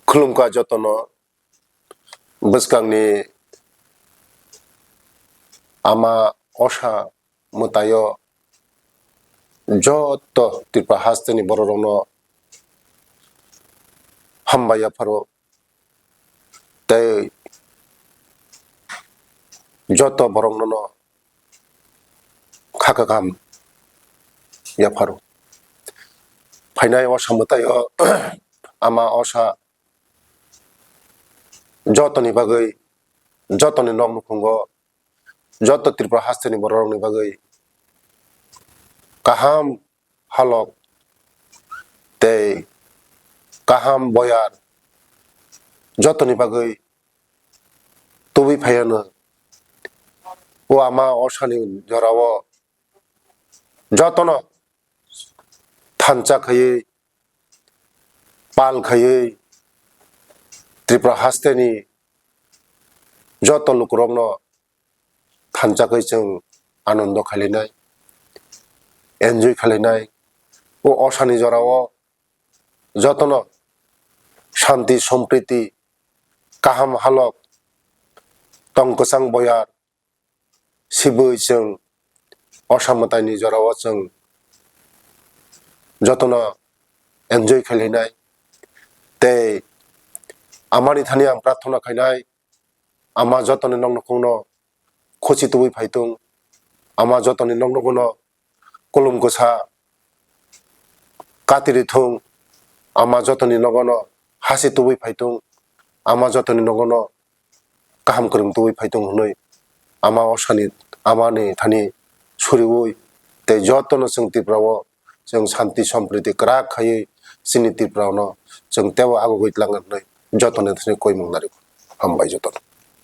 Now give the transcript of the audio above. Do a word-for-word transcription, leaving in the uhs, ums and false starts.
Khulumkha jotono, bwskangni ama osa mwtaio joto Tripura hasteni bororokno hambai yapharo tei joto boroknono kha kaham yapharo. Phainai osa mwtaio ama osa jotoni bagwi, jotoni nok nukhungo, joto Tripura hasteni bororokni bagwi kaham halok tei kaham boyar jotoni bagwi tubui phaiano. O ama osani jorao jotono thansa khaiwi, pal khaiwi, Tripura hasteni joto lukurokno thansa khaiwi chwng anondo khailainai, enjoy khailainai. O osani jorao jotono shanti, sompriti, kaham halok, tong kwchang boyar sibui chwng osa mwtaini jorao chwng jotono enjoy khailainai. Tei amani thani ang prarthana khainai, ama jotoni nok nukhungno khusi tubui phaitung, ama jotoni nok nukhungno kulum kwsa katirithung, ama jotoni nogono hasi tubui phaitung, ama jotoni nogono kaham kwrwng tubui phaitung hwnwi ama osani, amani thani suriui tei jotono chwng Tripura o chwng shanti sompriti kwrak khaiwi chini Tripura no chwng teibo agugwi tlang hwnwi jotoni thani koimung narigo. Hambai jotono.